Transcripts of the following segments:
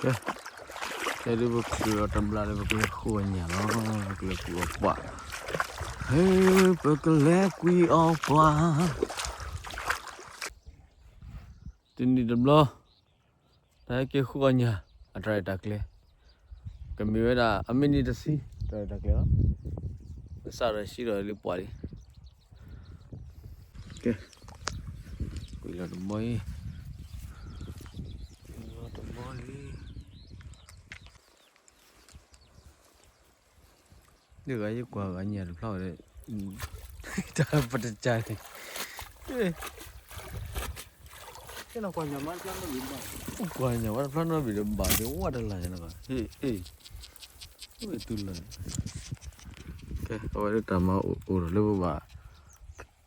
ကဲ, ကဲဒ်ပကတုၤလီၤတဘျီဒီး ပကလဲၤဃုအီၣ်ညၣ်လီၤ, ပကလဲၤကွံအီၣ်ပှၢ်, ဟဲ, ပကလဲၤကွံအီၣ်ပှၢ်, တနံၤတဘျီ, တၢ်ဟဲက့ၤဃုအီၣ်ညၣ်, အတၢ်ရဲၣ်တၢ်ကျဲၤ, ကမ့ၢ်ဝဲဒၣ် အမ့ၢ်နံၤတဆံ, တၢ်ရဲၣ်တၢ်ကျဲၤလီၤ, ကစၢ်ဒီးစံးဒီးလံပှၢ်လံ, ကဲ, ကွံာ်လီၤတဘီအံၤ, ကွံာ်လီၤတဘီလံ. ဒ်ဂၤယကွၢ်ဂၤညၣ်တဖျါဝဲ, တၢ်ပတကၢ်န့ၣ်, ကွၢ်ညၣ်ဝဲတဖျါနီတဘ့ၣ်ဒီးဘၣ်က့ၤဝဲတလၢ်ညါလီၤ, ဟ့ၣ်, ဟ့ၣ်, ဝဲတူၢ်လၢ်, ကဲ, အဝဲဒၣ်တၢ်မၤအိၣ်ဒီးလၢပဘၣ်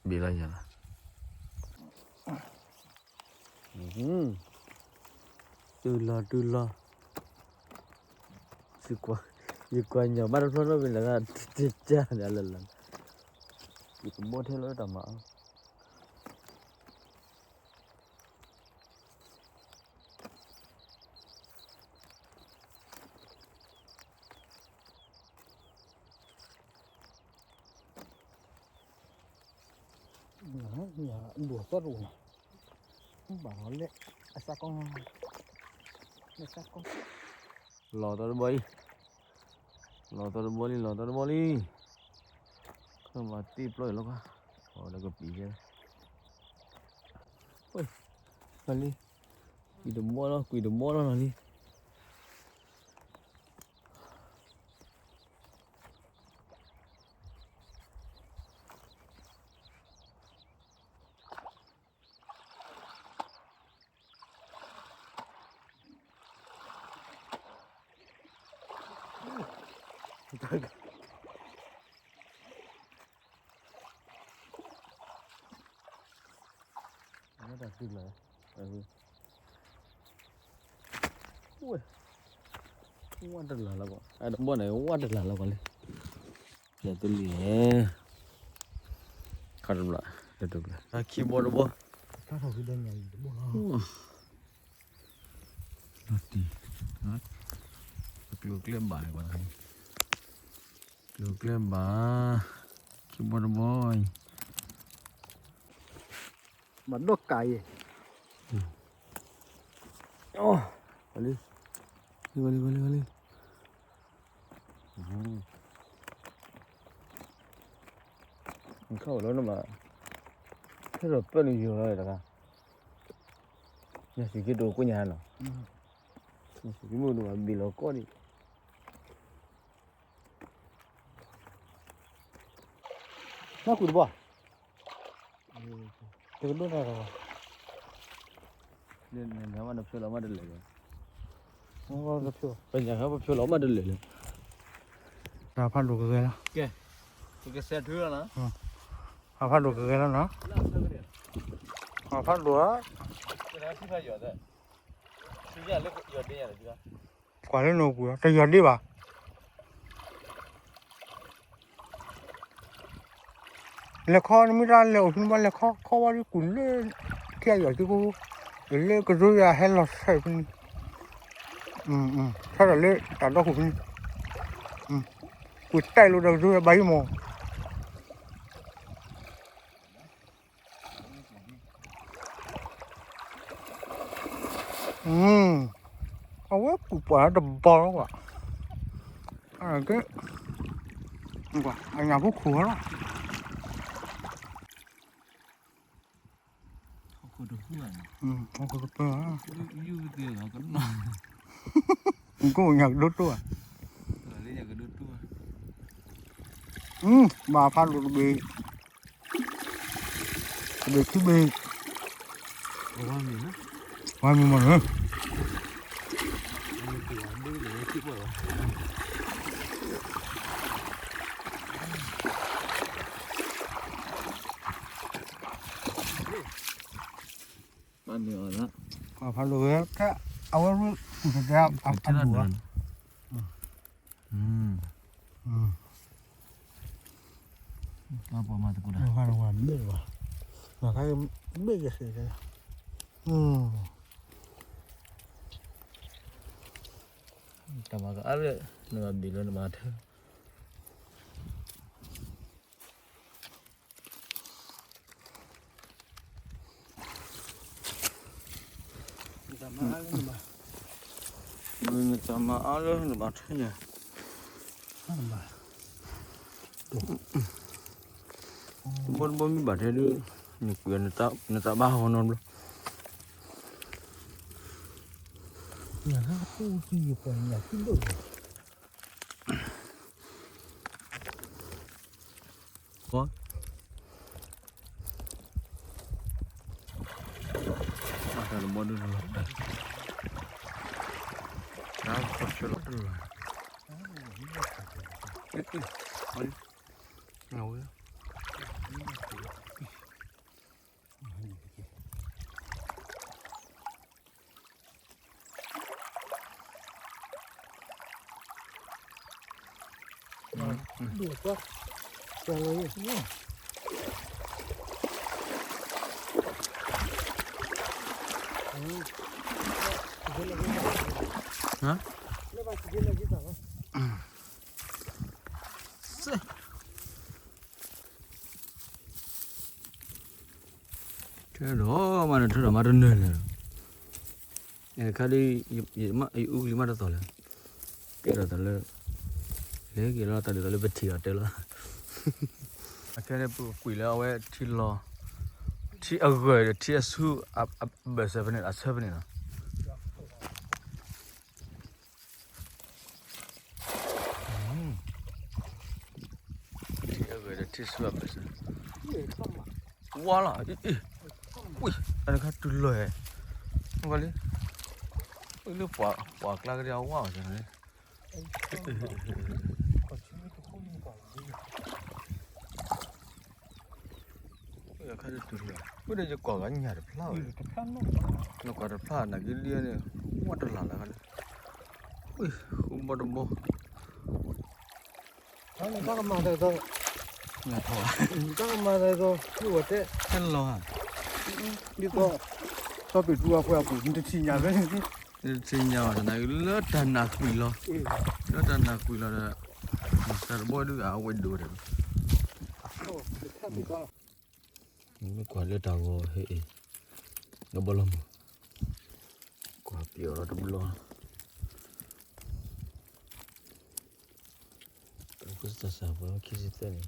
ဘ့ၣ်လၢညါလီၤ. တုၤလီၤတုၤလီၤ, ယကွၢ်ညၣ်ဘၣ်တဖျါနီတဘ့ၣ်လၢ်, တကၢ်န့ၣ်လၢ်လၢ်, ယကဘီထဲလီၤတၢ်မၤအီၤ. ဒိၣ်သီတအိၣ်, ဘၣ်လီၤလဲၣ်, အစးကီ, လီၤသီတဘီအံၤ, လီၤသီတဘီလံ, လီၤသီတဘီလံ, ခီမၤတ့ၢ်ပျီအံၤလီၤကွၢ်, အီၤဒီးကပံာ်ယဲ, လီၤလံ, ကွံာ်တဘီလီၤ, ကွံာ်တဘီလီၤလီၤလံ. တၢ်တုၤလၢ, ဝဲတလၢ်လီၤကွၢ်, အတဘီန့ၣ် ဝဲတလၢ်လီၤကွၢ်လံ, ပျဲတလံၣ်, ခါတဘျီ, ခံဘီတဘီ, လီၤတံၢ်, ပကျိၤကျဲဘၣ်ကွၢ်, ကျိၤကျဲဘၣ်, ခံဘီတဘီအံၤ မၤဒိၣ်ကးအံၤ, လံ, လံ, လံ, လံ, လံ, ခီၣ်လီၤနမး, ဟဲဒီးပၢၢ်နယိာ်လီၤတဂၤ, ညၣ်စံးက့ဒိးကိညါနီၤ, ညၣ်စံးက့မ့ၢ်ဒိးဘၣ်ဘ့ၣ်လီၤကီၢ်ဒံး, နကွံာ်တဘီ, တကဒိၣ်န့ၣ်တဂၤ, နဖျိလီၤမးတလဲၤလၢၤ, ပညါပဖျိလီၤမးတလဲၤလၢၤ, တၢ်ဖးဒိၣ်ကဂဲၤလီၤ, ကဲ, ပကစဲးထုလီၤနီၤ, အဖးဒိၣ်ကဂဲၤလီၤနီၤ, အဖးဒိၣ်ဧါ, ကွၢ်လၢနအိၣ်ပူၤ တယီၤဒ့ဘၣ်, လဲၤခီနမ့ၢ်တၢ်လဲၤအိၣ်ဖဲန့ၣ်ဘၣ် လဲၤခီ ခီဝဲဒ်ကူၣ်လၢ ထံအယီၤသံခိၣ်, လၢကဒိယၤဟဲလီၤဆဲးဖဲန့ၣ်, ဆဲးဒီးလၢတၢ်ဒီခိၣ်ဖဲန့ၣ်, ကူၣ်တဲာ်လိာ်ဒီးကဒိယၤဘၣ်ယံမီၢ် အဝဲကူၣ်ပှၤတဘီလီၤကွၢ်, ကဲ, ကွၢ် အညၣ်ဖိခိၣ်လီၤ, ဟီၣ်ခိၣ်တပၢၢ်, ဟီၣ်ခိၣ်တပၢၢ်, ကအိၣ်ညၣ်ကဒိတိၢ်ဧါ, ဘၣ်ဖးဒိၣ်တဘ့ၣ် တဘ့ၣ်ခံဘ့ၣ်, ဝါမံၤမးန့ၣ်, ဘၣ်မ့ၢ်အီၤလၢ, ဘၣ်ဖးဒိၣ်ဝဲ အဝဲရူၢ်ကူၣ်တတဲအပူၤဧါ, တၢ်ပှၤမၤသကိးတၢ်, မၤခါမ့ၢ်ဘၣ်, မၤခါမ့ၢ်ယစဲးတဲ, အ, အ, တၢ်မၤကအါလၢ နဘၣ်ဘ့ၣ်လီၤနဘၣ်ထၢ တၢ်မၤအါလၢနဘၣ်, နတၢ်မၤအါလၢနဘၣ်ထၢညါ, ဘီတဘီမ့ၢ်ဘၣ်ထဲဒုး နကွံာ်နတၢ်ဘါဟီနီတဘျီ, ညၣ်ဟဲအိၣ်သံယပှၤညၣ်သံဒိၣ်န့ၣ် တၢ်တဘီဒုးလီၤ, တၢ်ခီဆၢလီၤတလီၤ, အဝဲ ထဲဒီးမးနထၢဒီးမးတနၢၤလဲၣ်, အခါဒ် ယအူကလံၤမးတသီၣ်လဲၣ်, ကဲထီၣ်တၢ်လၢ လဲၤက့ၤလီၤတၢ်ဒ်သိးလၢပထံၣ်အီၤတဲလီၤ, အခဲန့ၣ်ပကွံာ်လၢအဝဲထံလီၤ, ထံအဂၢၢ်ဒီးထံအဆူအဘၢၣ်စၢၤဖဲန့ၣ် အဆၢဖဲန့ၣ်လီၤ. ထံအဂၢၢ်ဒီးထံဆူအဘၢၣ်စၢၤ, ဝါလီၤ, အံၤ, အံၤ, အတခါတုၤလီၤဟဲ, မ့ၢ်လံ, လၢပှၤကျါကဒံအဝါအီၤစၢၤန့ၣ် အခါဒ်တုၤလီၤ, ဝဲဒၣ်ယကွၢ်ဂၤညၣ်တဖျါဝဲ, နကွၢ်တဖျါနာ်က့လံန့ၣ်, ဝဲတလၢ်လၢၤခါန့ၣ်, ဃုဘီတဘီ, တၢ်ကမၤသးသိး, တၢ်ကမၤသးသိး, ယဝဲတဲ, ဟဲလီၤဧါ, ဒ်သိး, စီၤပ့းတရူးအပှဲၤအပူၤ နတထံၣ်ညါဖဲန့ၣ်, နတထံၣ်ညါဘၣ် သနာ်က့လၢတၢ်နာ်ကွံာ်လီၤ, လၢတၢ်နာ်ကွံာ်လီၤဒီး, တၢ်တဘီဒုးအဝဲဒိၣ်ဒီး မ့ၢ်ကွၢ်လၢတၢ်ဂီၤဟဲအံၤ, ကဘီလီၤမုၢ်, ကွၢ်ပျီၤလီၤတဘျီ, တၢ်ဃုစၢ်စၢ်ပှၤခံဆံသၢန့ၣ်,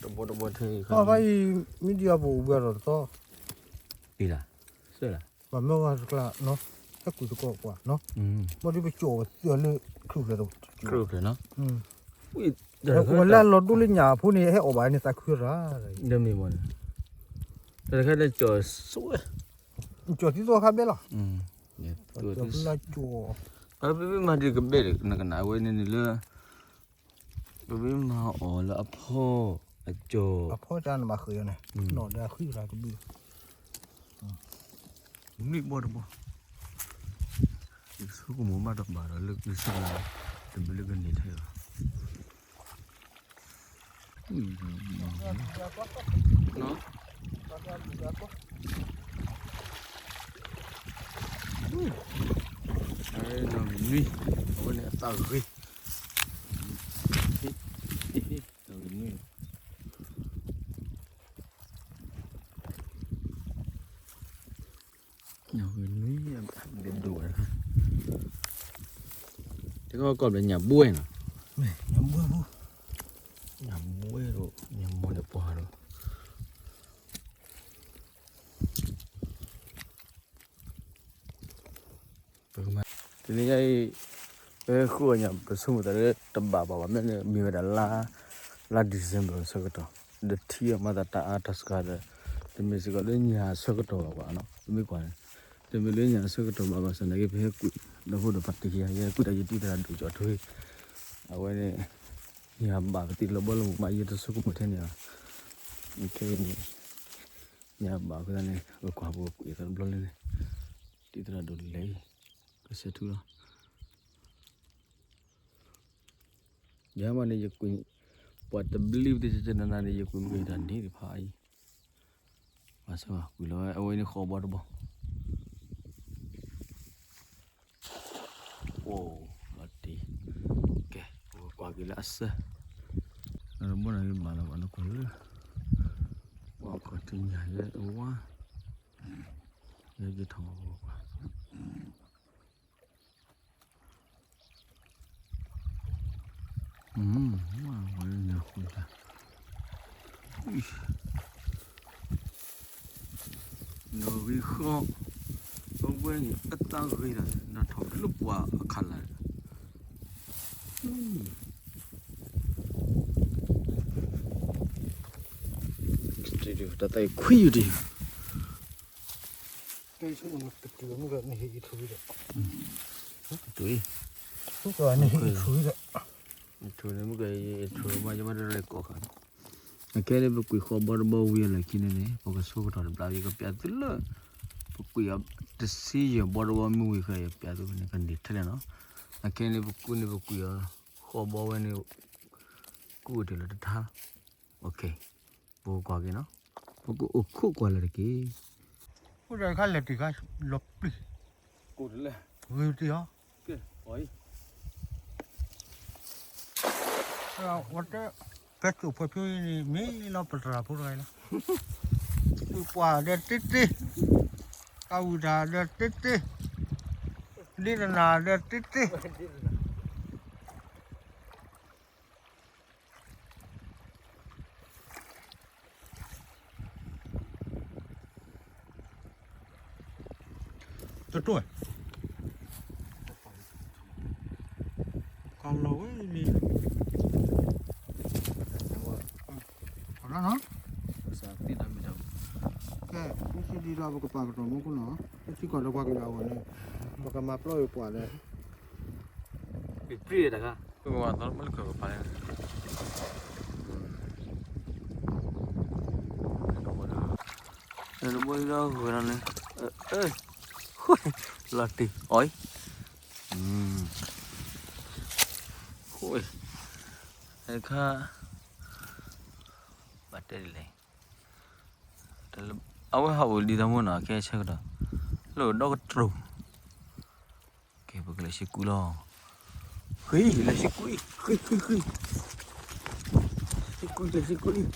တဘီတဘီထဲအံၤ, အဖါအံၤ, မ့ၢ်ဒ်အပအိၣ်ဘှံးအီၤဒီးတသီ, ဒ်လၢ, စၢလၢ ပှၤမၢဝဲတကျါနီၤ, ဟဲကွံာ်သကိးကွၢ်နီၤ, ဘၣ်ဒ်ပကၠီၣ်ဝဲသ့ၣ်လၢ ခရူၣ်ဖျဲးတကျါ, ဝဲလၢအလီၤဒိၣ်လၢညၣ်အဖိန့ၣ် ဟဲအီၣ်ဘၣ်န့ၣ်သးခုရၣ်, မ့ၢ်မ့ၢ်န့ၣ်, တၢ်တခါန့ၣ်ကၠီၣ်စဝဲ, ကၠီၣ်သံသိးခါဘဲလီၤ, ကၠီၣ်သံလၢကၠီၣ်, ပမ့ၢ်မၤဒံးကဘဲၣ်ဒီး နကနၣ်ဝဲန့ၣ်န့ၣ်လၢ ပမ့ၢ်မၤအီၤလၢအဖီအကၠီၣ်, အဖီတၢ်နဘၣ်ဃုာ်အီၤန့ၣ်, နီၣ်ဒီးအဃံအလၤကဘုး, နွံဘီတဘီ, ယဆိကမိၣ်မးတဘၣ်ဒီးလၢကဆၢလၢ, တမ့ၢ်လၢကန့ၢ်ထဲဘၣ်, နွံ, အဝဲန့ၣ်အသးဂ့ၤ, နွံ, နွံ, ဒိၣ်ဝဲ, တကီၢ်ကီၢ်ဘျီညၣ်ဘှဲနီၤ, ညၣ်ဘှဲ, ညၣ်ဘှဲဒီး ညၣ်မီၢ်န့ၣ်ပှၤဒီး ပကမၤ, တနံၤညါအံၤ, ပဃုအီၣ်ညၣ် ပဆိကမိၣ်သးလၢတဘၣ်ဘၣ်ဘၣ်မ့ၢ်န့ၣ် မ့ၢ်ဝဲဒၣ်လါ, လါ December အဆၢကတီၢ်, ဒီးထံအမၤသးတၢ်အါတၢ်စှၤဒီး, တမ့ၢ်စ့ၢ်ကီးလၢညၣ်အဆၢကတီၢ်ဘၣ်ဘၣ်နီၤ, ပမ့ၢ်ကွၢ်န့ၣ်, တမ့ၢ်လၢညၣ်အဆၢကတီၢ်ဘၣ်ဘၣ်ဆၣ်နာ်က့ ပဟဲကွံာ်, ဒီဖိဒီးဖါတက့ၢ် ယဲကွံာ်တၢ်ယတံၢ်သရၣ်ဒိၣ်ကၠီၣ်ထွဲ, အဝဲန့ၣ်, ညၣ်ဘၣ်ပသံလီၤဘီလီၤမုၢ်မး ယတဆိကမိၣ်ထဲန့ၣ်ဘၣ်, ခဲအံၤန့ၣ် ညၣ်ဘၣ်အဃိသတးန့ၣ် ပကွၢ်ပကွံာ်သးတဘျီလၢန့ၣ်, တံၢ်သရၣ်ဒိၣ်လဲၣ်, ကဆဲးထူလီၤ, ယၤမးန့ၣ် ယကွံာ်, ပှၤတဘျံးပသ့ၣ်ကနနၤန့ၣ် ယကွံာ်မ့ၢ်တၢ်န့ၣ်တဖၣ်အံၤ, ဘၣ်ဆၣ်ကွံာ်လီၤဝဲ အဝဲန့ၣ်ဃီဘီတဘီ, စဲး, တဘိန့ၣ်ယဘၣ်လီၤဘၣ်နကွၢ်လၢ, ပှၤခီၣ်ထံးညၣ်ယဲအဝါ, ယဲယထီၣ်ပှၤ, ဝဲညၣ်ဃုတၢ်, နီၣ်ဂံၢ်ဃီ, အဝဲန့ၣ်အတၢ်ဂ့ၤဒီး နီၣ်ထီၣ်လၢပှၤအခးလၢ် တၢ်သးခွံယူၤတယုၢ်, ကတုၤ, ကတုၤ, နဟ့ၣ်ထူဒီး, ထူန့ၣ်မ့ၢ်ကထူမး ယမ့ၢ်တလဲၤကိးဃာ်, အခဲန့ၣ်ပကွံာ်ဃီဘီတဘီဝံၤအလၢခံန့ၣ်န့ၣ် ပကဆိကတီၢ်တဘျီ ယကပျးသုလၢ, ပကွံာ်အီၤတဆံယဲၢ်ဘီတဘီမ့ၢ်ဝံၤဃီ ယပျးသုန့ၣ် ကန့ၢ်ထဲလဲၣ်နီၤ, အခဲန့ၣ်ပကွံာ်န့ၣ် ပကွံာ်အီၤဃီဘီဝဲန့ၣ်, ကူၣ်တ့ၢ်လၢတထါလီၤ, ပကကွၢ်က့ၤနီၤ, ပကအိၣ်ခိးကွၢ်လၢတက့ၢ်, အိၣ်ဒီးခါလဲၤတံၢ်ခါလီၤပျံၤ, ဂ့ၤတ့ၢ်အီၤ, ဝဲတဲ, ဖဲစိာ်ဖဲဖြိအံၤန့ၣ် မ့ၢ်လီၤပသရၣ်ဖိတဂၤအံၤလီၤ, သုပှၢ်ဒီးတ့တ့, ကဝံၤတၢ်ဒီးတ့တ့, ဒ့တနၤဒီးတ့တ့ တတိၢ်, ကလီၤဝဲလံ, ကဲ, မ့ၢ်စံးဒ်ဒီးပကပာ်ကတီၢ်မူခိၣ်နီၤ, ပထံကီၢ်ဒီးပှၤကလုာ်အဂီၢ်န့ၣ်, ပကမၤပျီယပှၤဒီး, ပံၢ်တခါ, ပကမၤသီမုၢ်လၢခၢၣ်ကပၤန့ၣ် တဘိဒီးဂၢၢ်လီၤန့ၣ်, လီၤတံၢ်အီၤ, တခါ, ဘၣ်တဲဒ်လဲၣ်, အဝဲဟးအိၣ်ဒ်သိးမ့ၢ်နီၤ ကဲဆၢကတီၢ်, လၢဒီကတြူၢ် ကဲ ပကလဲၤစ့ကွံာ်လီၤ, ဃံ လဲၤစ့ကွံာ်, ဃံ ဃံ ဃံ, စ့ကွံာ် လဲၤစ့ကွံာ်,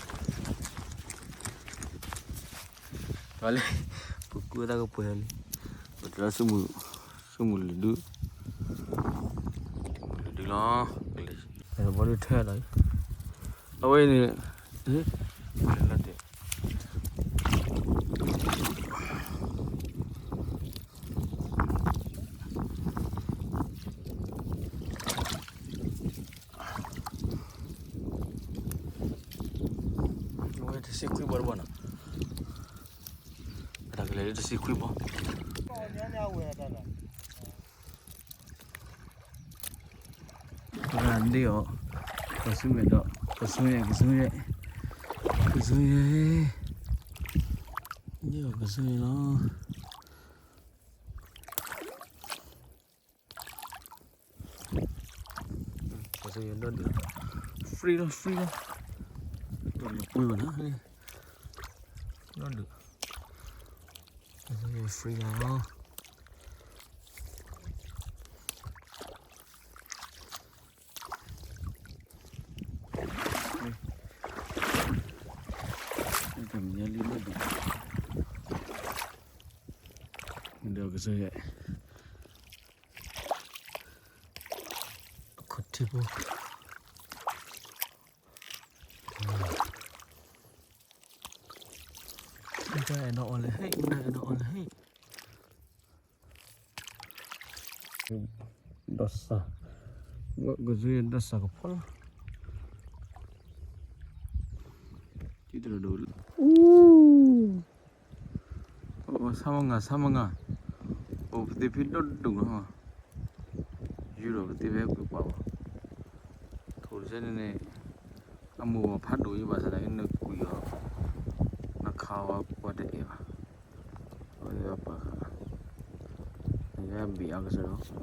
ဒီးလၢ, ပကူတၢ်ကပှဲၤလံ, ပတလီၤ, ဆိကမိၣ်လၢဒု, ဆိကမိၣ်လၢဒုလီၤ, ကလဲၤ, ဘီဒုထဲဒီး, အဝဲန့ၣ်, လၢတၢ် အဝဲတဆံခွံဘီတဘီနီၤ, တၢ်ကလဲၤလၢတဆံခွံဘီ, ပှၤဒ့အီၤ, ကဆူမဲာ်ဒီး, ကဆူယဲၢ်, ကဆူယဲၢ်, ကဆူယဲၢ်, ဒ့အီၤကဆူယဲၢ်လီၤ. ကဆူယဲၢ်ဒီဒုး, free လီၤ free လီၤ, တလီၤပှ့ၤဘၣ်နီၤ, ဒီဒုး, ကဆူယဲၢ် free လီၤ. တမံၤလံဘၣ်ဒုး, ဒီးကဆူယဲၢ်, အခီၣ်ထံးဖိ, မ့ၢ်တၢ်အဲၣ်ဒိးအီၣ်လဲၣ်ဟ့ၣ်, မ့ၢ်တၢ်အဲၣ်ဒိးအီၣ်လဲၣ်ဟ့ၣ်. ဒီးစၢ်, ကစၢ်ဒီးစၢ်ကဖီလီၤ. တံၤတရၢ်ဒိၣ်လၢ, အူ, ဆါမငၤ ဆါမငၤ, အိၣ်ပသ့ၣ်ဖံးဒီဒူၣ်လီၤ. ယူၤဒီးပသ့ၣ်ဖဲကွံာ်ပှၤဘၣ်. ထိၣ်တစဲန့ၣ်န့ၣ်, အမိၢ်ဝဲဖးဒိၣ်ယဘၣ်ဆၣ်သနာ်က့နကွံာ်အီၤ, နခးဝဲပှၤတအဲၣ်ဘၣ်. အဝဲပှၤ, နကဘံၣ်အကစၢ်ဒီး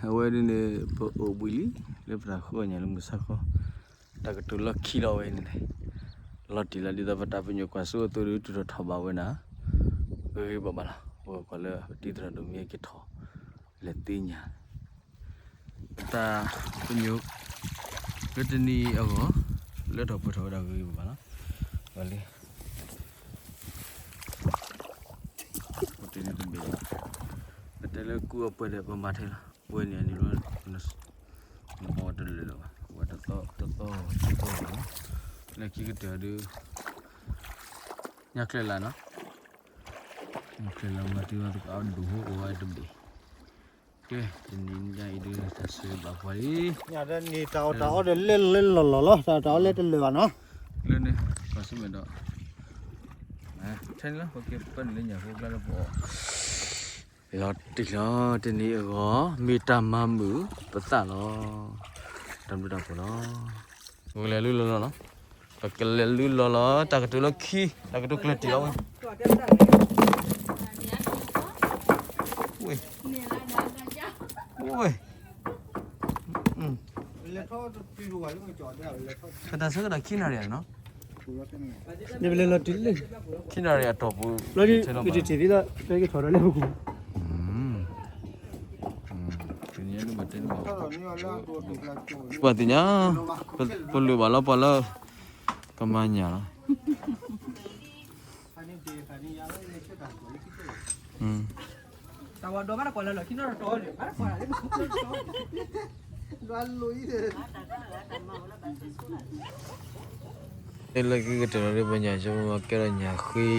အဝဲဒ်န့ၣ် ပအိၣ်ဘှံးလံ, လၢပတၢ်ဃုအီၣ်ညၣ်လၢမုၢ်ဆါခီ, တၢ်ကတိၤလီၢ်ခံလီၤဝဲန့ၣ်န့ၣ်, လီၤတံၢ်လီၤဒ်သိးပတၢ်ပညိၣ်ကွၢ်စိအသိးဒုး တုၤထီၣ်ထီၣ်ဘးဝဲဒၣ်, ဂ့ၤဂ့ၤဘၣ်ဘၣ်လီၤ. ပကွၢ်လၢပတံၤသရၣ်ဒိၣ်မ့ၢ်ဟဲက့ၤထီၣ်, လဲၤသ့ၣ်ညါ, တၢ်ပညိၣ် လၢတနံၤအဂီၢ် လၢထီၣ်ပှဲၤထီၣ်ဝဲဒၣ်ဂ့ၤဂ့ၤဘၣ်ဘၣ်လီၤ. ဘၣ်လံ ပတဲလၢကူအပှဲၤဒီးပမၤထဲလီၤ. ပှဲၤန့ၣ်န့ၣ်လီၤ နအီၣ်တလၢာ်လၢၤဘၣ် ဝဲတသီတသီတသီလီၤ. လၢခံကတၢၢ်ဒုး ညါကျဲလၢနီၤ ညါကျဲလၢမၤတံၤဝဲသကအီၣ်ဒိၣ်ဟိအိၣ်ဝဲတဘ့ၣ်. ကဲ တနံၤညါအံၤဒုး တၢ်ဆၢဂ့ၤဘၣ်ပှၤလံ. ညါတနံၤတၢ်အီၣ်တၢ်အီဒီးလဲၤလဲၤလီၤလီၤလီၤ တၢ်အီၣ်တၢ်အီလဲၤတလၢာ်ဘၣ်နီၤ. လၢန့ၣ် ပှၤဆၢၣ်မဲာ်ဒီး ထဲန့ၣ်လီၤ ပက့ၤပၢၢ်န့ၣ်လၢညၣ်ဖိကျါလၢပအီၣ် လီၤတံၢ်လီၤ တနံၤအဂီၢ် မ့ၢ်တၢ်မၤမုာ်ပသးလီၤ. တၢ်ဘျုးတၢ်ဖှိၣ်လီၤ. ပကလဲၤလုၢ်လီၤလီၤနီၤ ပကလဲၤလုၢ်လီၤလီၤ တၢ်ကတိၤလၢခံ တၢ်ကတိၤကျၢၤတံၢ်လီၤဝဲ ဝဲ ဝဲ ခတၢ်ဆၢကဒီးခံနၣ်ရံၣ်နီၤ လဲၤလီၤတံၢ်လံ ခံနၣ်ရံၣ်အတီၢ်ပူၤ လီၤတံၢ်လံ ခံနၣ်ရံၣ်အတီၢ်ပူၤ လၢကထီၣ်ဒီးလဲၤပူၤ ပှၤသ့ၣ်ညါ ပလိၣ်ဘၣ်လီၤပှၤလၢ ကမၤညၣ်လီၤ လၢကကတၢၢ်ဒီးပညၣ်ဆိကမိၣ်ကဲထီၣ်ညၣ်ဃ့ ကက့ၤ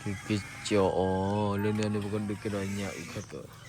ကၠီၣ်အီၤ လၢန့ၣ်န့ၣ် ပကဒုးကဲထီၣ်ညၣ်အုၣ်ခဲကၢၢ်